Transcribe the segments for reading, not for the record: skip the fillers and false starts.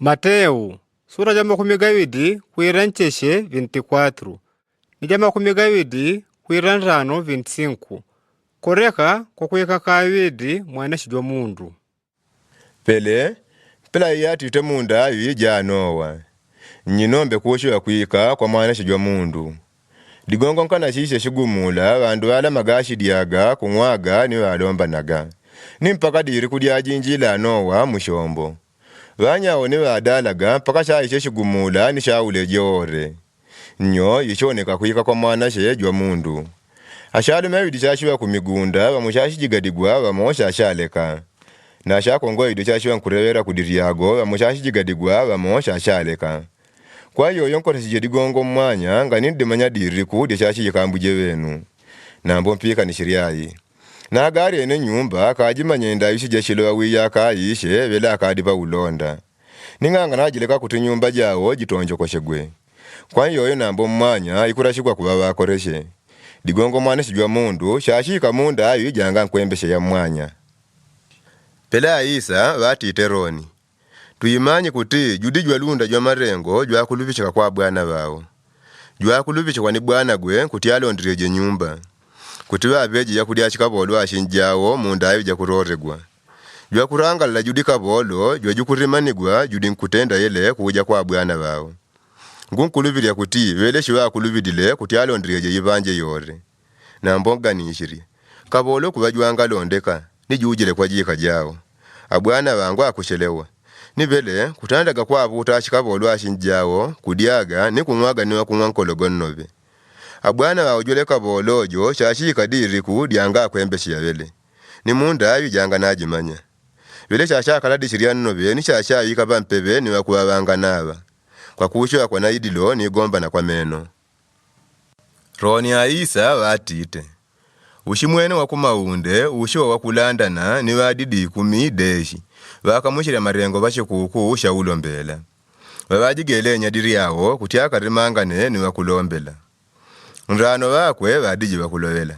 Mateo sura ja 20 kwira ncheshe 24 ni ja 23 25 koreka kwa kawidi mwanashijwa mundu. Pele mpela iyatite munda ayi ja Noa nyinombe kushiwa kwika kwa mwana mundu. Ligongo nkana shishe shigumula bandu balamaga ashidyaga kung'waga ni balombanaga ni mpaka diri kulya jinjila Noa mushombo. Banyawo ni badalaga mpaka shaishe shigumula ni shaule jore nyo yishoneka kwika kwa mwana shejwa mundu. Ashalume widi shashiwa kumigunda bamushashijigadigwa bamosha shaleka na shakongo ido shashiwa nkurewera kudiryago bamushashijigadigwa bamosha shaleka. Kwa hiyo yonkoresheje digongo mwanya nga nindimanya diriku dyashashiyikambuje benu nambo mpika nishiryayi nagari ene nyumba kajimanya endayishije shilowa wiya kayishe bela akadipa ulonda ning'anga najileka kuti nyumba jawo jitonjokoshegwe. Kwa hiyo nambo mwanya ikurashikwa kuba bakoreshe digongo mwana shijwa mundu shashika munda ayu janga nkwembeshe ya mwanya. Pela Isa batite Roni tuimanye kuti judi jwa lunda jwa marengo jwakuluvishika kwa bwana bawo jwakuluvishikwa ni bwana gwe kuti alondireje nyumba kuti babeji yakulya shikabolo ashinjawo munda ayu jakuroregwa jwakurangalila judi kabolo jwajukurimanigwa judi nkutenda yele kuja kwa bwana bawo ngunkuluvilya kuti vele shiwakuluvidile kuti alondireje yivanje yore nambonganishirye kabolo kuba jwangalondeka nijujile kwa jika jawo abwana bangu akushelewa nivele kutandaga kwavuta shikabolo ashinjawo kudyaga nikung'waga niwa kung'wa nkologo nnobe abwana bawo jole kabolo ojo shashika diriku dyanga akwembeshiya vele nimunda ayu janga najimanya vele shashakaladishirya nnobe nishashayika bampebe niwakuwa banga naba kwa kushiwa kwa naidilo nigombana kwa meno. Roni aisa batite ushi mwene wa kumaunde ushiwa wakulandana ni badidi 10 deshi bakamushira marengo bashikuku shaulombela babajigele nyadiri yawo kutyakarimangane ni wakulombela nrano bakwe badiji bakulobela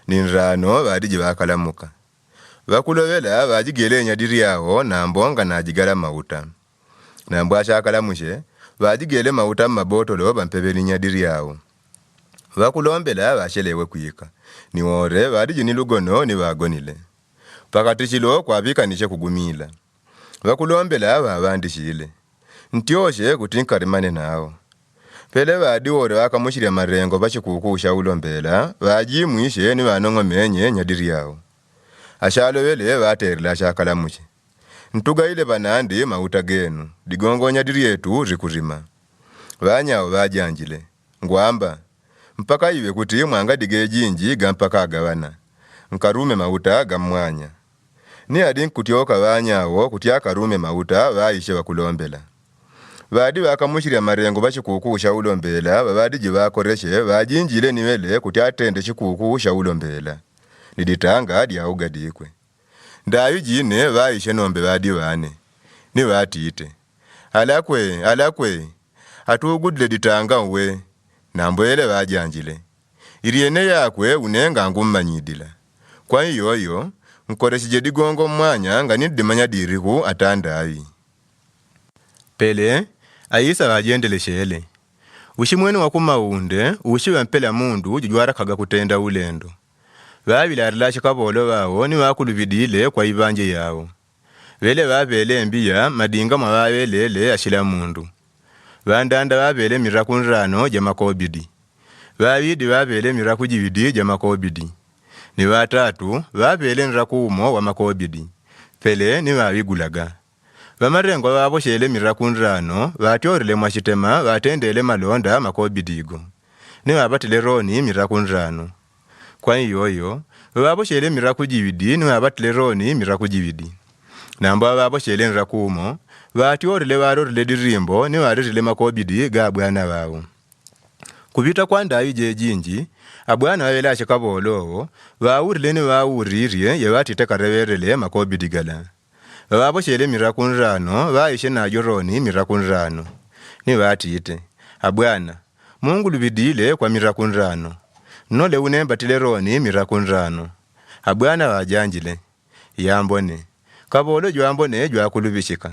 ni nrano badiji bakalamuka bakulobela bajigele nyadiri yawo nambonga najigala mauta nambo ashakalamushe bajigele mauta mabotolo bampebeli nyadiri yawo bakulombela bashelewe kwika niwore badiji ni lugono ni bagonile pakati shilo kwabikanishe kugumila bakulombela babandishile ntyoshe kuti nkarimane nawo pele badi wore bakamushilya marengo bashikuku shaulombela bajimwishe ni banong'omenye nyadiri yawo ashalobele baterela ashakalamushe ntugaile banandi mauta genu digongo nyadiri yetu rikurima banyawo bajanjile ngwamba mpaka iwe kuti mwanga dige jinji gampaka agabana nkarume mauta gamwanya ni adi nkutyoka banyawo kuti akarume mauta baishe bakulombela badi bakamushilya marengo bashikuku shaulombela babadiji bakoreshe bajinjile niwele kuti atende shikuku shaulombela niditanga dyaugadikwe ndayu jine baishe nombe badi bane ni batite alakwe alakwe atugudile ditanga uwe nambwele bajanjile iriene yakwe unenga ngummanyidila kwa hiyoyo nkoresheje digongo mwanya nga nidimanya diriku atandayi. Pele aisa bajendeleshele ushi mwene wa kumaunde ushi wampela mundu jujwarakaga kutenda ulendo babilarila shikabolo bawo ni bakuluvidile kwa ibanje yawo vele babele mbiya madinga mwa babelele ashila mundu bandanda babele miraku nrano ja makobidi babidi babele miraku jibidi ja makobidi ni batatu babele nraku umo wa makobidi pele ni babigulaga bamarengo baboshele miraku nrano batyorele mwashitema batendele malonda makobidigo ni babatile roni miraku nrano kwa hiyoyo baboshele miraku jibidi ni babatile roni miraku jibidi nambo baboshele nraku umo batyorele barorile dirimbo ni baririle makobidi ga bwana bawo kubita kwa ndayi jejinji abwana babele ashikabolowo bawurile ni bawurirye ye batite kareberele makobidi gala baboshele miraku nrano baishe najo roni miraku nrano ni batite abwana Mungu lubidile kwa miraku nrano nole unembatile roni miraku nrano abwana bajanjile yambone kabolo jwambone jwakulubishika.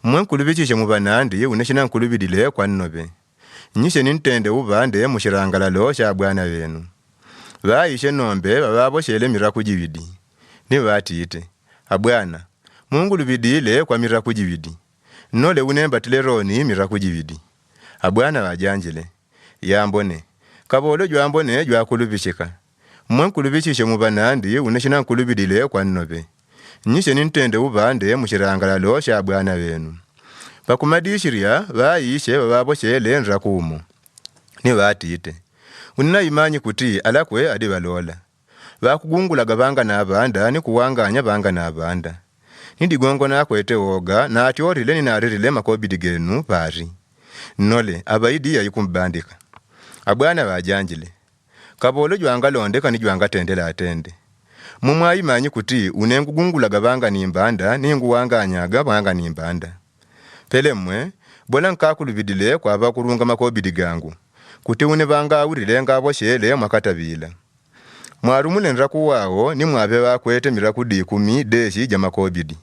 Mmwe nkulubichishe mubanandi uneshina nkulubidile kwa nnobe. Nyishe nintende ubande mushirangalalo sha bwana wenu. Baishe nombe bababoshele miraku jibidi. Nibatite abwana mungulubidile kwa miraku jibidi. Nole unembatile roni miraku jibidi. Abwana bajanjile yambone kabolo jwambone jwakulubishika. Mmwe nkulubichishe mubanandi uneshina nkulubidile kwa nnobe. Nyishe nintende ubande mushirangalalo sha bwana wenu. Bakumadishiria baishe bababoshele nrakumo. Nibatite unna kuti alakwe adi balola. Bakugungulaga banga na banda nikuwanganya banga na banda. Nidigongo nakwete woga natyorile ninaririle makobidi genu pari. Nole abaidi yayikumbandika. Abwana bajanjile. Kabolo jwanga londeka ni jwanga tendela atende. Mumwayimanyi kuti unengugungulaga banga nimbanda ninguwanganyaga banga nimbanda. Pele mmwe bola nkakulubidile kwaba kurunga makobidi gangu. Kuti une banga awurile ngaboshele mwakatabila. Mwarumule nrakuwawo nimwabe bakwete miraku dikumi deshi ja makobidi.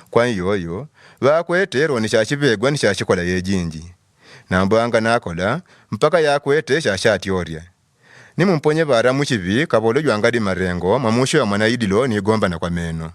Kwa yoyo bakwete roni shashibegwa ni shashikola yejinji. Nambwanga nakola mpaka yakwete shashatyoria. Nimumponye bara mushibi kabolo jwangadi marengo mwamusho ya mwanaidilo nigombana kwa meno.